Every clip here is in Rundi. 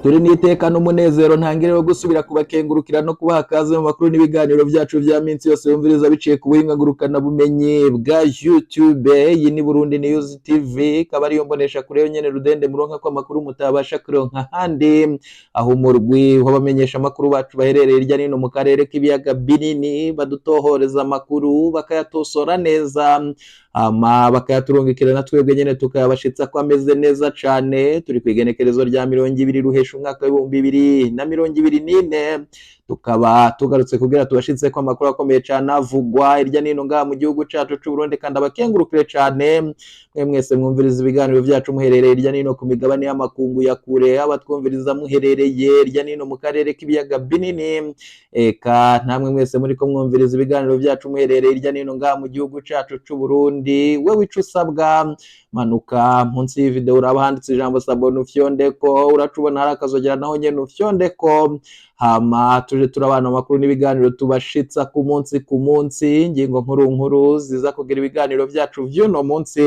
Turi n'iteka n'umunezero ntangire wo gusubira kubakengurukira no kubaha kaze mu makuru n'ibiganiro byacu vya minsi yose wumviriza biciye ku buhinga ngurukanabumenyi bwa YouTube. Iyi ni Burundi News TV, ikaba ariyo mbonesha kure yonyene rudende muronka ko amakuru mutabasha kuronka ahandi, aho umurwi w'abamenyesha amakuru bacu baherereye hirya no hino mu karere k'ibiyaga binini badutohoreza amakuru, bakayatosora neza, hama bakayaturungikira na twebwe nyene tukayabashitsa ko ameze neza cane. Turi kw'igenekerezo rya 20 Ruhesha umwaka w'2024, tukaba tugarutse kugira tubashitse ko amakuru akomeye cane avugwa hirya n'ino ngaha mu gihugu cacu c'Uburundi. Kandi abakengurukire cane mwe mwese mwumviriza ibiganiro vyacu muherereye hirya n'ino ku migabane y'amakungu ya kure, abatwumviriza muherereye hirya n'ino mu karere k'ibiyaga binini, eka namwe mwese muriko mwumviriza ibiganiro vyacu muherereye hirya n'ino ngaha mu gihugu cacu c'Uburundi. Wewe ico usabwa, manuka munsi y'ivideo, uraba handitse ijambo "s'abonner", ufyondeko. Uraca ubona hari akazogera, naho nyene ufyondeko, hama tuje turabana amakuru n'ibiganiro tubashitsa ku munsi ku munsi. Ingingo nkuru nkuru ziza kugira ibiganiro vyacu vy'uno munsi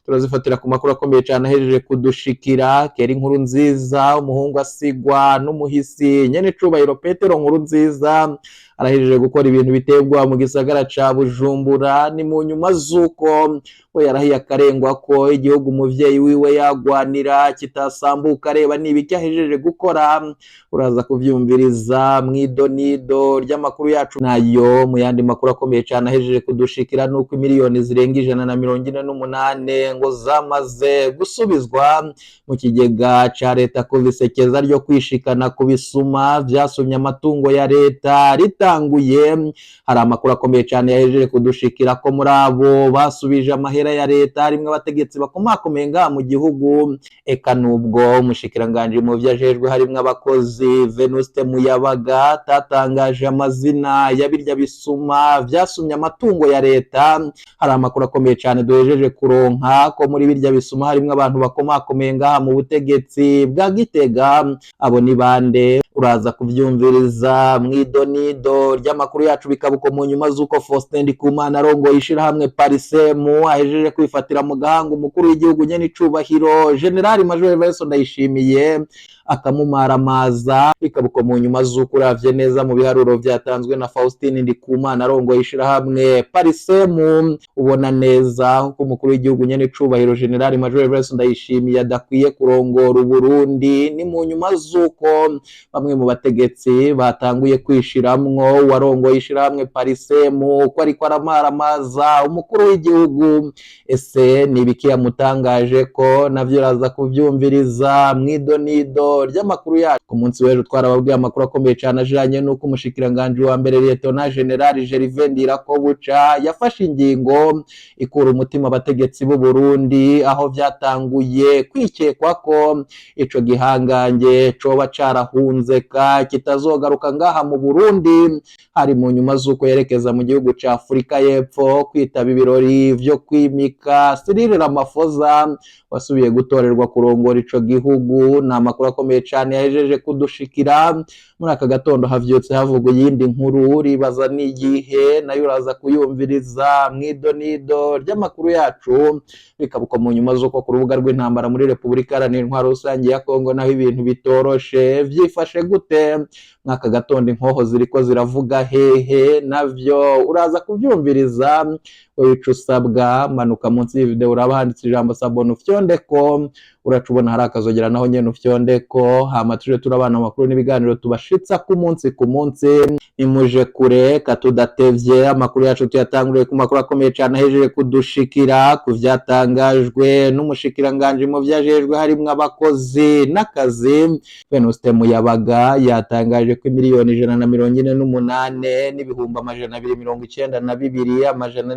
turazifatira ku makuru akomeye cane ahejeje kudushikira. Kera inkuru nziza, umuhungu asigwa n'umuhisi nyene icubahiro Petero Nkuru Nziza, arahejeje gukora ibintu biterwa mu gisagara ca Bujumbura. Ni mu nyuma z'uko we yarahiye akarengwa ko igihugu umuvyeyi wiwe yagwanira kitasambuka. Reba niba icyo ahejeje gukora, uraza kuvyumviriza mw'idonido ry'amakuru yacu. Nayo mu yandi makuru akomeye cane ahejeje kudushikira, nuko imiliyoni zirenga 148 ngo zamaze gusubizwa mu kigega ca leta kuva isekeza ryo kwishikana ku bisuma vyasumye amatungo ya leta ritanguye. Hari amakuru akomeye cane yahejeje kudushikira ko muri abo basubije amahera ya leta harimwo abategetsi bakomakomeye ngaha mu gihugu, eka nubwo umushikiranganji mu vyo ajejwe harimwo abakozi Venuste Muyabaga atatangaje amazina ya birya bisuma vyasumye amatungo ya leta. Hari amakuru akomeye cane duhejeje kuronka ko muri birya bisuma harimwo abantu bakomakomeye ngaha mu butegetsi bwa Gitega. Abo ni bande? Uraza kuvyumviriza mw'idonido ry'amakuru yacu. Bikaba uko mu nyuma z'uko Faustin Ndikumana arongoye ishirahamwe Parisemu ahejeje kwifatira mu gahanga umukuru w'igihugu nyene icubahiro General Major Evariste Ndayishimiye, akamumaramaza. Bikaba uko mu nyuma z'uko uravye neza mu biharuro vyatanzwe na Faustin Ndikumana arongoye ishirahamwe Parisemu, ubona neza ko umukuru w'igihugu nyene icubahiro General Major Evariste Ndayishimiye adakwiye kurongora Uburundi. Ni mu nyuma z'uko bamwe mu bategetsi batanguye kwishiramwo warongoye ishirahamwe Parisemu ko ariko aramaramaza umukuru w'igihugu. Ese ni ibiki yamutangaje? Ko navyo uraza kuvyumviriza mw'idonido ry'amakuru yacu. Ku munsi w'ejo twarababwiye amakuru akomeye cane ajanye n'uko umushikiranganji wa mbere Lieutenant General Gervais Ndirakobuca yafashe ingingo ikura umutima abategetsi b'u Burundi, aho vyatanguye kwikekwa ko ico gihangange coba carahunze ka kitazogaruka ngaha mu Burundi. Hari mu nyuma z'uko yerekeza mu gihugu ca Afurika y'Epfo kwitaba ibirori vyo kwimika Cyril Ramaphosa wasubiye gutorerwa kurongora ico gihugu. Ni amakuru akomeye cane yahejeje kudushikira muri aka gatondo. Havyutse havugwa iyindi nkuru, ribaza n'igihe, nayo uraza kuyumviriza mw'idonido ry'amakuru yacu. Bikaba uko mu nyuma z'uko ku rubuga rw'intambara muri Repubulika Iharanira Intwaro Rusange ya Kongo naho ibintu bitoroshe. Vyifashe gute mwaka gatondo? Inkoho ziriko ziravuga hehe? Navyo uraza kuvyumviriza. Wewe ico usabwa, manuka munsi y'ivideo, uraba handitse ijambo "s'abonner", ufyondeko. Uraca ubona hari akazogera, naho nyene ufyondeko, hama tuje turabana amakuru n'ibiganiro tubashitsa ku munsi ku munsi. Nimuje kure katudatevye, amakuru yacu tuyatanguriye ku makuru akomeye cane ahejeje kudushikira ku vyatangajwe n'umushikiranganji mu vyajejwe harimwo abakozi n'akazi Venuste Muyabaga. Yatangaje ko imiliyoni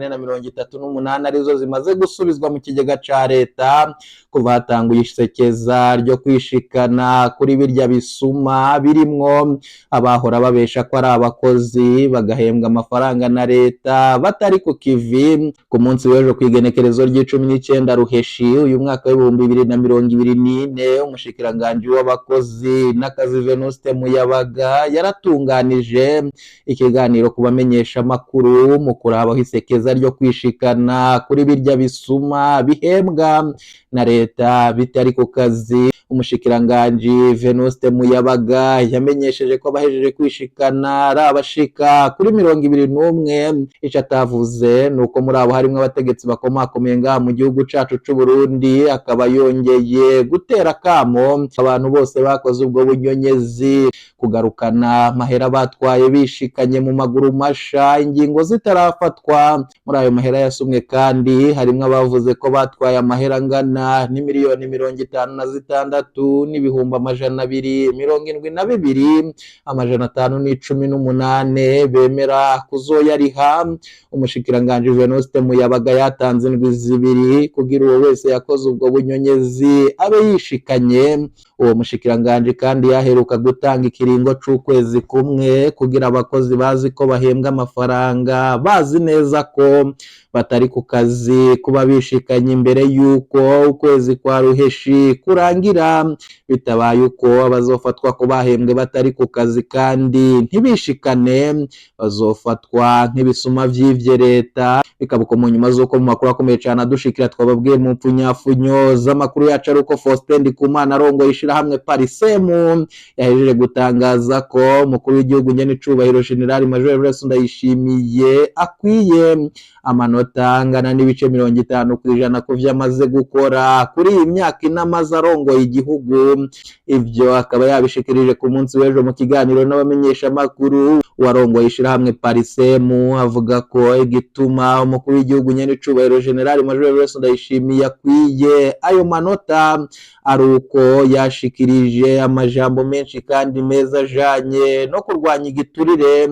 148,292,438 arizo zimaze gusubizwa mu kigega ca leta kuva hatanguye isekeza ryo kwishikana kuri birya bisuma birimwo abahora babesha ko ari abakozi bagahembwa amafaranga na leta batari ku kivi. Ku munsi w'ejo, ku igenekerezo ry'icumi n'icenda Ruheshi uyu mwaka w'2024, umushikiranganji w'abakozi n'akazi Venuste Muyabaga yaratunganije ikiganiro ku bamenyesha amakuru mu kuraba aho isekeza ryo kwishikana kuri birya bisuma bihembwa na leta bitari ku kazi. Umushikiranganji Venuste Muyabaga yamenyesheje ko abahejeje kwishikana ari abashika kuri 21. Ico atavuze nuko muri abo harimwo abategetsi bakomakomeye ngaha mu gihugu cacu c'u Burundi. Akaba yongeye gutera kamo abantu bose bakoze ubwo bunyonyezi kugarukana amahera batwaye bishikanye mu maguru masha, ingingo zitarafatwa. Muri ayo mahera yasumwe kandi harimwo abavuze ko batwaye amahera angana n'imiliyoni 56 n'ibihumbi 272 518 bemera kuzoyariha. Umushikiranganji Venuste Muyabaga yatanze indwi 2 kugira uwo wese yakoze ubwo bunyonyezi abe yishikanye. Uwo mushikiranganji kandi yaheruka gutanga ikiringo c'ukwezi kumwe kugira abakozi bazi ko bahembwa amafaranga bazi neza ko batari ku kazi kuba bishikanye imbere y'uko ukwezi kwa ruheshi kurangira. Bitabaye uko, abazofatwa ko bahembwe batari ku kazi kandi ntibishikane bazofatwa nk'ibisuma vy'ivye leta. Bikaba uko mu nyuma z'uko mu makuru akomeye cane adushikira twababwiye mu mpfunyafunyo z'amakuru yacu ari uko Faustin Ndikumana arongoye ishirahamwe Parisemu yahejeje gutangaza ko umukuru w'igihugu nyenicubahiro General Major Evariste Ndayishimiye akwiye amanota angana n'ibice 50% ku vyo amaze gukora kuri iyi myaka 4 amaze arongoye igihugu. Ivyo akaba yabishikirije ku munsi w'ejo mu kiganiro n'abamenyeshamakuru. Warongoye ishirahamwe Parisemu avuga ko igituma umukuru w'igihugu nyenicubahiro General Major Evariste Ndayishimiye akwiye ayo manota ari uko yashikirije amajambo menshi kandi meza ajanye no kurwanya igiturire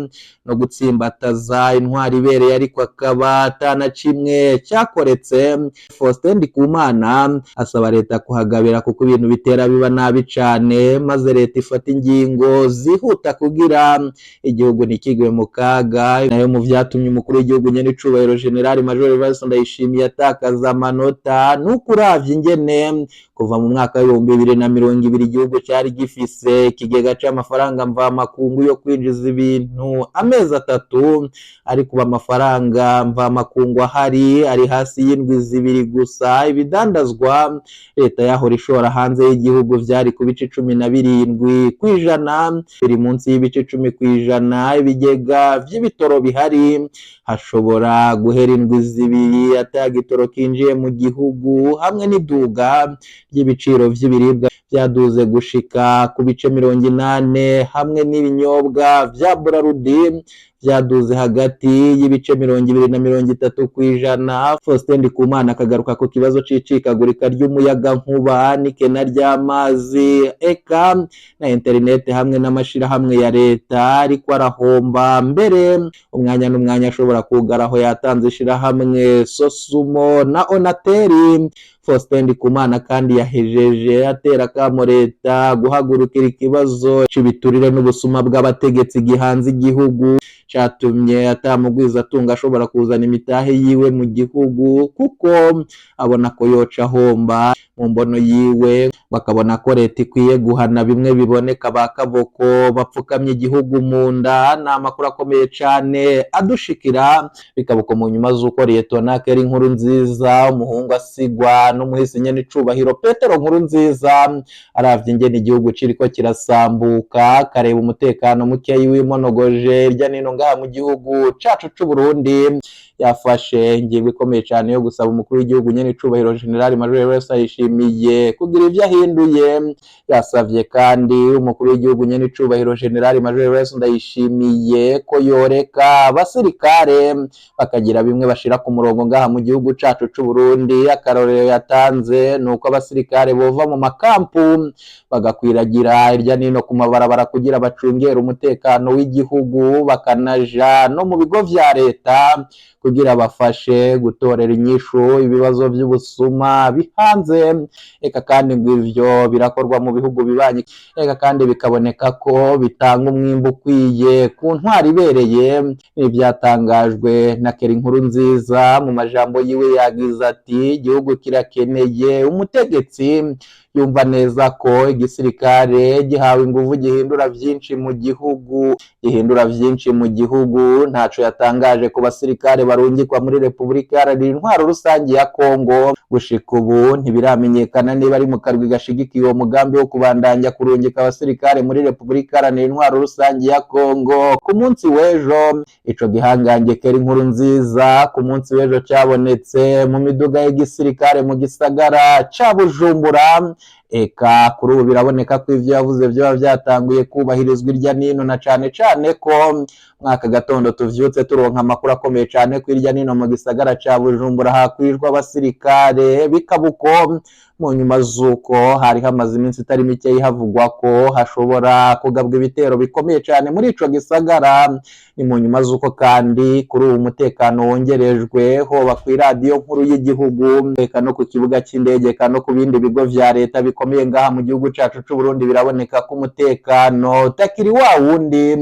no gutsimbataza intwari ibereye, ariko akaba atana kimwe cyakoretse. Faustin Ndikumana asaba leta kuhagabira kuko ibintu bitera biba nabi cane, maze leta ifata ingingo zihuta kugira igihugu ntikigwe mu kaga. Nayo mu vyatumye umukuru w'igihugu nyenicubahiro General Major Evariste Ndayishimiye atakaza amanota nuko uravye ingene kuva mu mwaka w'2020 igihugu cyari gifise ikigega c'amafaranga mvamakungu yo kwinjiza ibintu amezi 3, ariko ubu amafaranga mvamakungu ahari ari hasi y'indwi 2 gusa. Ibidandazwa leta yahora ishora hanze y'igihugu vyari ku bice 17%, biri munsi y'ibice 10%. Ibigega vy'ibitoro bihari hashobora guhera indwi 2 ata gitoro kinjiye mu gihugu, hamwe n'iduga ry'ibiciro vy'ibiribwa vyaduze gushika ku bice 80, hamwe n'ibinyobwa vya Brarudi vyaduze hagati y'ibice 20 na 30%. Faustin Ndikumana akagaruka ku kibazo c'icikagurika ry'umuyagankuba n'ikena ry'amazi eka na interineti hamwe n'amashirahamwe ya leta ariko arahomba, mbere umwanya n'umwanya ashobora kugara aho yatanze ishirahamwe Sosumo na Onateri. Faustin Ndikumana kandi yahejeje atera akamo leta guhagurukira ikibazo c'ibiturire n'ubusuma bw'abategetsi gihanze igihugu, catumye atamugwiza atunga ashobora kuzana imitahe yiwe mu gihugu kuko abona ko yoca ahomba. Mu mbono yiwe bakabona ko leta ikwiye guhana bimwe biboneka ba kaboko bapfukamye igihugu mu nda. Ni amakuru akomeye cane adushikira. Bikaba uko mu nyuma z'uko Liyetona Keri Inkuru Nziza, umuhungu asigwa n'umuhisi nyenicubahiro Petero Nkuru Nziza, aravye ingene igihugu ciriko kirasambuka, akareba umutekano mukeyi wimonogoje hirya nino ngaha mu gihugu cacu c'u Burundi, yafashe ingingo ikomeye cane yo gusaba umukuru w'igihugu nyenicubahiro General Major Evariste Ndayishimiye kugira ivyo ahinduye. Yasavye kandi umukuru w'igihugu nyenicubahiro General Major Evariste Ndayishimiye ko yoreka abasirikare bakagira bimwe bashira ku murongo ngaha mu gihugu cacu c'u Burundi. Akarorero yatanze nuko abasirikare bova mu makampu bagakwiragira hirya nino ku mabarabara kugira bacungere umutekano w'igihugu, bakanaja no mu bigo vya leta kugira bafashe gutorera inyishu ibibazo vy'ubusuma bihanze. Eka kandi ngo ivyo birakorwa mu bihugu bibanyi, eka kandi bikaboneka ko bitanga umwimbu ukwiye ku ntwari ibereye. Ivyatangajwe na Keri Inkuru Nziza mu majambo yiwe yagize ati: igihugu kirakeneye umutegetsi Yumva neza ko igisirikare gihawe inguvu gihindura vyinshi mu gihugu, gihindura vyinshi mu gihugu. Ntaco yatangaje ku basirikare barungikwa muri Repubulika Iharanira Intwaro Rusangi ya Kongo. Gushika ubu ntibiramenyekana niba ari mu karwi gashigikiye uwo mugambi wo kubandanya kurungika abasirikare muri Repubulika Iharanira Intwaro Rusangi ya Kongo. Ku munsi w'ejo, ico gihangange Keri Inkuru Nziza ku munsi w'ejo cyabonetse mu miduga y'igisirikare mu gisagara ca Bujumbura. Eka kuri ubu biraboneka ko ivyo yavuze vyoba vyatanguye kubahirizwa irya nino, na cane cane ko mwaka gatondo tuvyutse turonka amakuru akomeye cane ko irya nino mu gisagara ca Bujumbura hakwijwe abasirikare. Bikaba uko mu nyuma z'uko hari hamaze iminsi itari mike havugwa ko hashobora kugabwa ibitero bikomeye cane muri ico gisagara. Ni mu nyuma z'uko kandi kuri ubu umutekano wongerejwe, hoba kw'iradiyo nkuru y'igihugu, eka no ku kibuga c'indege, eka no ku bindi bigo vya leta bikomeye ngaha mu gihugu cacu c'u Burundi. Biraboneka ko umutekano utakiri wa wundi.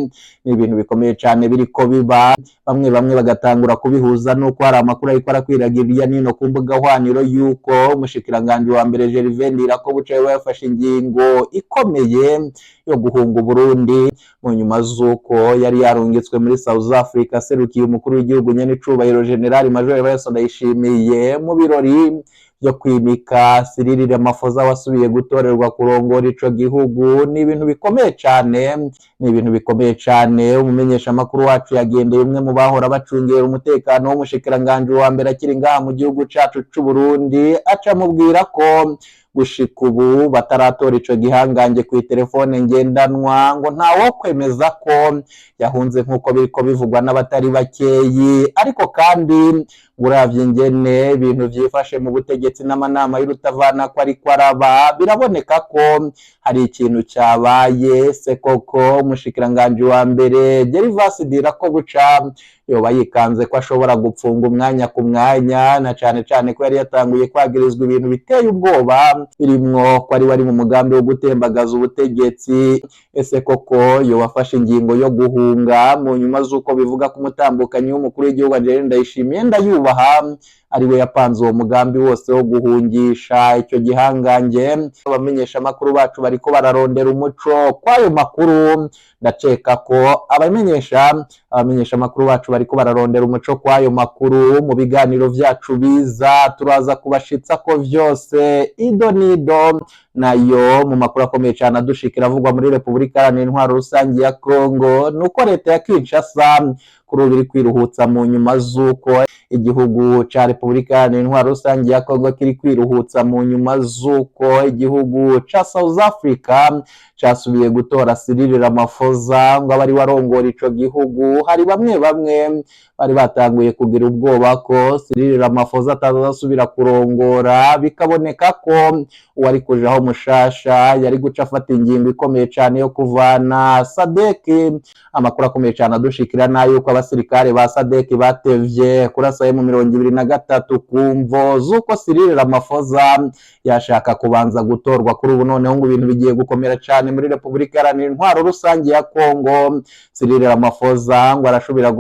Ni ibintu bikomeye cane biriko biba, bamwe bamwe bagatangura kubihuza nuko hari amakuru ariko arakwiragira hirya nino ku mbuga hwaniro yuko umushikiranganji wa mbere Gervais Ndirakobuca yafashe ingingo ikomeye yo guhunga Uburundi, mu nyuma z'uko yari yarungitswe muri South Africa aserukiye umukuru w'igihugu nyenicubahiro General Major Evariste Ndayishimiye mu birori byo kwimika Cyril Ramaphosa wasubiye gutorerwa kurongora ico gihugu. Ni ibintu bikomeye cane, ni ibintu bikomeye cane. Umumenyeshamakuru wacu yagendeye umwe mu bahora bacungera umutekano w'umushikiranganji wa mbere akiri ngaha mu gihugu cacu c'u Burundi, aca amubwira ko gushika ubu bataratora ico gihangange ku telefone ngendanwa, ngo ntawo kwemeza ko yahunze nk'uko biriko bivugwa n'abatari bakeyi. Ariko kandi uravye ingene ibintu vyifashe mu butegetsi n'amanama y'urutavana ko ariko araba, biraboneka ko hari ikintu cabaye. Se koko umushikiranganji wa mbere Gervas Ndirakobuca yoba yikanze ko ashobora gupfunga umwanya ku mwanya, na cane cane ko yari yatanguye kwagirizwa ibintu biteye ubwoba, birimwo ko ari wari mu mugambi wo gutembagaza ubutegetsi? Ese koko yoba afashe ingingo yo guhunga mu nyuma z'uko bivuga ko umutambukanyi w'umukuru w'igihugu Angeline Ndayishimiye Ndayubaha ariwe yapanze uwo mugambi wose wo guhungisha icyo gihangange? Abamenyesha amakuru bacu bariko bararondera umuco kw'ayo makuru. Ndaceka ko abamenyesha amakuru bacu bariko bararondera umuco kw'ayo makuru. Mu biganiro vyacu biza turaza kubashitsa ko vyose ido nido. Nayo mu makuru akomeye cyane adushikira avugwa muri Repubulika Iharanira Intwaro Rusangi ya Kongo, nuko leta ya Kinshasa kuri ubu iri kwiruhutsa mu nyuma z'uko igihugu ca Repubulika Iharanira Intwaro Rusangi ya Kongo kiri kwiruhutsa mu nyuma z'uko igihugu ca South Africa casubiye gutora Cyril Ramaphosa ngo abe ari warongora ico gihugu. Hari bamwe bamwe bari batanguye kugira ubwoba ko Cyril Ramaphosa atazasubira kurongora, bikaboneka ko uwari kujaho mushasha yari guca afata ingingo ikomeye cane yo kuvana SADC. Amakuru akomeye cane adushikira n'ayuko abasirikare ba SADC batevye kurasa mu 23 ku mvo z'uko Cyril Ramaphosa yashaka kubanza gutorwa. Kuri ubu noneho ngo ibintu bigiye gukomera cane muri Repubulika Iharanira Intwaro Rusangi ya Kongo. Cyril Ramaphosa ngo arashobora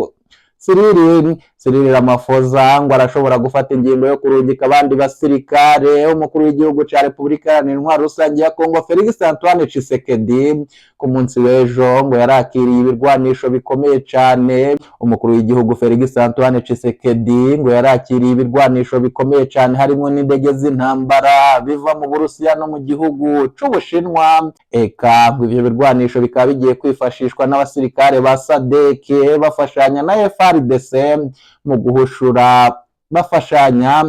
Cyril Ramaphosa ngo arashobora gufata ingingo yo kurungika abandi basirikare. Umukuru w'igihugu ca Repubulika Iharanira Intwaro Rusangi ya Kongo Felix Antoine Tshisekedi ku munsi w'ejo ngo yarakiriye ibirwanisho bikomeye cane. Umukuru w'igihugu Felix Antoine Tshisekedi ngo yarakiriye ibirwanisho bikomeye cane, harimo n'indege z'intambara, biva mu Burusiya no mu gihugu c'Ubushinwa. Eka ngo ivyo birwanisho bikaba bigiye kwifashishwa n'abasirikare ba SADC bafashanya na FARDC mu guhushura, bafashanya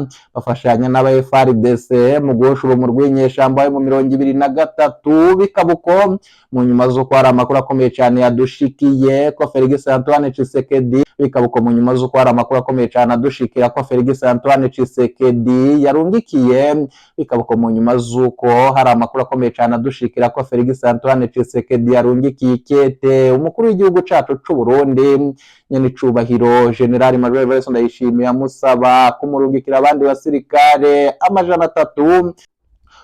n'aba FARDC mu guhushura umurwi w'inyeshamba mu 23. Bikaba uko mu nyuma z'uko hari amakuru akomeye cyane yadushikiye ko Felix Antoine Tshisekedi, bikaba uko mu nyuma z'uko hari amakuru akomeye cyane adushikira ko Felix Antoine Tshisekedi yarungikiye, bikaba uko mu nyuma z'uko hari amakuru akomeye cyane adushikira ko Felix Antoine Tshisekedi yarungikiye ikete umukuru w'igihugu cacu c'u Burundi nyenicubahiro General Major Evariste Ndayishimiye, amusaba kumurungikira abandi basirikare 300,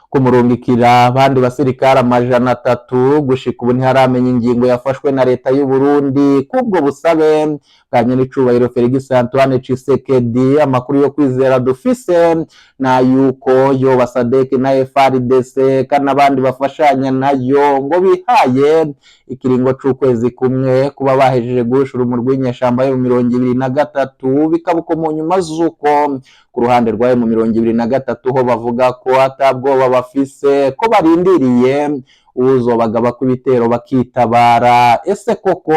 kumurungikira abandi basirikare 300. Gushika ubu ntiharamenya ingingo yafashwe na leta y'u Burundi kubwo busabe Bwa nyenicubahiro Felix Antoine Tshisekedi. Amakuru yo kwizera dufise na yuko yoba SADC na FARDC kandi n'abandi bafashanya nayo ngo bihaye ikiringo c'ukwezi kumwe kuba bahejeje guhushura umurwi w'inyeshamba yo mu 23, bikaba uko mu nyuma z'uko ku ruhande rwa mu 23 ho bavuga ko atabwoba bafise, ko barindiriye uzobagaba ko ibitero bakitabara. Ese koko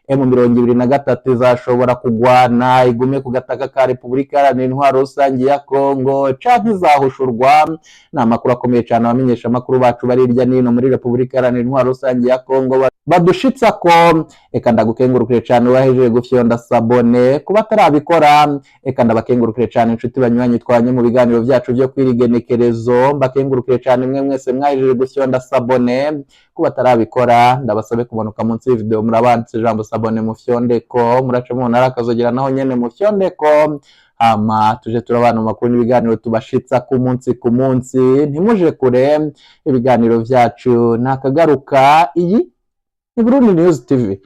M23 izashobora kugwana igume ku gataka ka Repubulika Iharanira Intwaro Rusange ya Kongo, canke izahushurwa? Ni amakuru akomeye cyane abamenyesha amakuru bacu bari hirya n'ino muri Repubulika Iharanira Intwaro Rusange ya Kongo badushitsa ko. Eka ndagukengurukire cyane wahejeje gufyonda s'abonner. Kuba atarabikora, eka ndabakengurukire cyane, inshuti banywanyi twanye mu biganiro byacu byo kwirigenekerezo. Mbakengurukire cyane mwe mwese mwahejeje gufyonda s'abonner. Kuba atarabikora, ndabasabe kumanuka munsi y'ivideo, murabanditse ijambo s'abonner, mufyondeko. Muraca mubona ari akazogera, naho nyene mufyondeko, hama tuje turabana mu makuru n'ibiganiro tubashitsa ku munsi ku munsi. Ntimuje kure, ibiganiro vyacu nakagaruka. Iyi ni Burundi News TV.